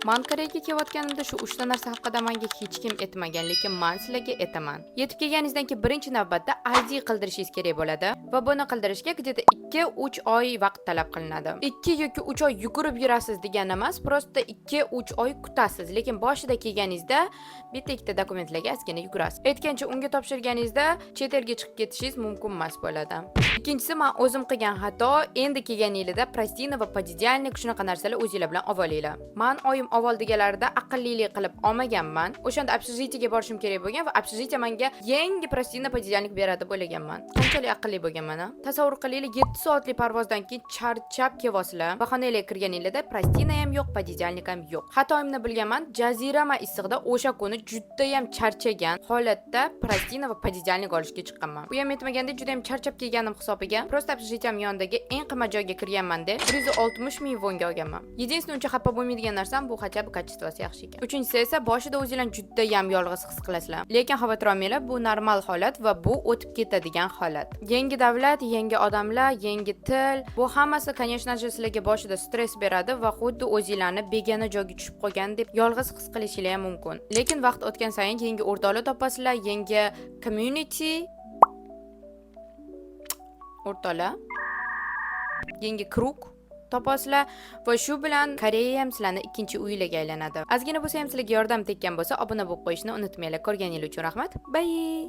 Man Koreyaga kelayotganimda shu uchta narsa haqida menga hech kim aytmagan, lekin man sizlarga aytaman. Yetib kelganingizdan keyin birinchi navbatda ID qildirishingiz kerak bo'ladi va buni qildirishga где-то 2-3 oy vaqt talab qilinadi. 2 yoki 3 oy yugurib yurasiz degani emas, просто 2-3 oy kutasiz, lekin boshida kelganingizda bitta ikkita dokumentlarga ozgina yugurasiz. Aytgancha, unga topshirganingizda chet elga chiqib ketishingiz mumkin emas bo'ladi. Ikkinchisi, man o'zim qilgan xato: endi kelganinglarda простыня va пододеяльник, shunaqa narsalar o'zinglar bilan olib olinglar. Man oyim olib deganlarida aqllilik qilib olmaganman. O'shanda общежитие ga borishim kerak bo'lgan va общежитие menga yangi простыня, пододеяльник beradi deb o'ylaganman. Qanchalik aqlli bo'lganman, a? Tasavvur qilinglar, 7 soatlik parvozdan keyin charchab kelyapsizlar va xonaga kirganinglarda простыня ham yo'q, пододеяльник ham yo'q. Xatoyimni bilganman, jazirama issiqda o'sha kuni judayam charchagan holatda простыня va пододеяльник olishga chiqqanman. U ham aytmaganda, juda ham charchab kelganim hisobiga просто общежитием yonidagi eng qimmat joyga kirganman-da, 160 ming vonga olganman. Единственное, uncha xafa bo'lmaydigan narsam bu, хотя бы качество si yaxshi ekan. Uchinchisi esa, boshida o'zinglarni judayam yolg'iz his qilasizlar. Lekin xavotir olmanglar, bu normal holat va bu o'tib ketadigan holat. Yangi davlat, yangi odamlar, yangi til, bu hammasi, конечно же, sizlarga boshida stress beradi va xuddi o'zinglarni begona joyga tushib qolgan deb yolg'iz his qilishinglar ham mumkin. Lekin vaqt o'tgan sayin yangi o'rtoqlar topasizlar, yangi community, o'rtoqlar, yangi круг topasizlar va shu bilan Koreya ham sizlarni ikkinchi uylarga aylanadi. Ozgina bo'lsa ham sizlarga yordam tekkan bo'lsa, obuna bo'lib qo'yishni unutmanglar. Ko'rganingiz uchun rahmat. Bye.